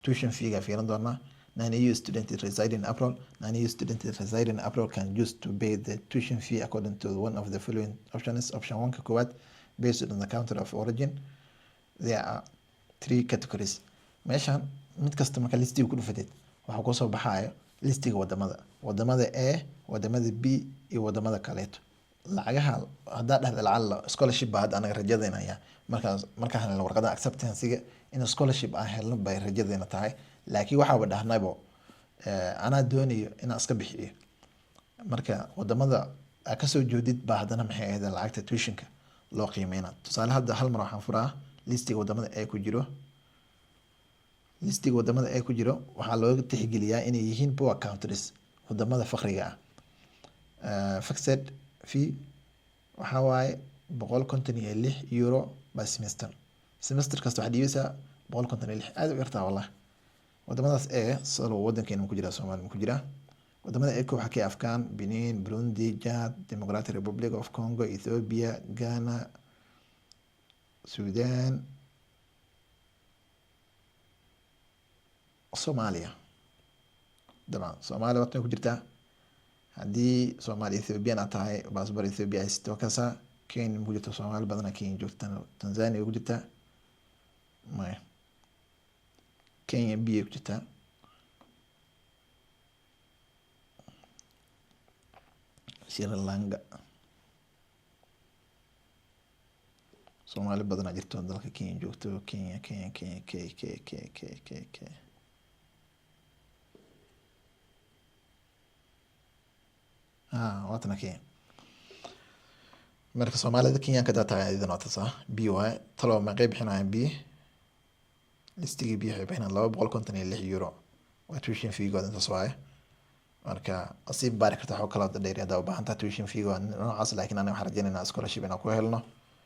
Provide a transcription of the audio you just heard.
Tuition fee-ga fiirin doonaa. Non-EU student residing abroad. Non-EU student residing abroad can use to pay the tuition fee according to one of the following options. Option one ka koowaad, based on the country of origin. There are three categories. Meeshan mid kasta marka listiga ku dhufatid, waxaa kusoo baxayo listiga wadamada, wadamada A, wadamada B iyo wadamada kaleeto. Lacagaha haddaa dhahda lacala scholarship baa hadda anaga rajadeynaya, markaas markaan helno warqada acceptance-ga in scholarship aan helno bay rajadeena tahay. Laakiin waxaaba dhahnaybo, anaa doonayo inaan iska bixiyo. Marka wadamada aa kasoo joodid baa haddana maxay ahayd lacagta tuitionka loo qiimeyna. Tusaale, hadda hal mar waxaan furaa listiga wadamada ee ku jiro. Listiga wadamada ee ku jiro waxaa looga tixgeliyaa inay yihiin poor countries, wadamada faqriga ah. Fixed fee waxaa waaye €156 by semester. Semester kasta waxaad dhiibaysaa 156. Aad u yartaa wallah. Wadamadaas ee solo wadankeena ku jira, Soomaaliya ku jira. Wadamada ee waxaa ka Afghan, Benin, Burundi, Chad, Democratic Republic of Congo, Ethiopia, Ghana, Sudan, Soomaaliya. Dabcan Soomaaliya wadan ku jirtaa. Haddii Soomaali Ethiopian aad tahay, passport Ethiopia haysato kasa. Kenya ma ku jirto? Soomaali badana Kenya joogta. Tanzania ku jirtaa? Maya. Kenya B ku jirtaa. Sri Lanka, Soomaali badanaa jirto dalka Kenya joogto. Kenya, Kenya, Kenya, K K K K K K. Waatana Kenya. Marka Soomaalida Kenyanka hadaa tahay, idan waa tasaa B waaye. Talo meeqay bixinayaan B? Listigii B waxay bixinayaan €256 waa tuition fee-gooda, intaas waaye. Marka sii baari karta xog kala dheeri haddaa u baahan tahay. Tuition fee waa noocaas, laakiin aniga waxaan rajeynaynaa scholarship inaan ku helno.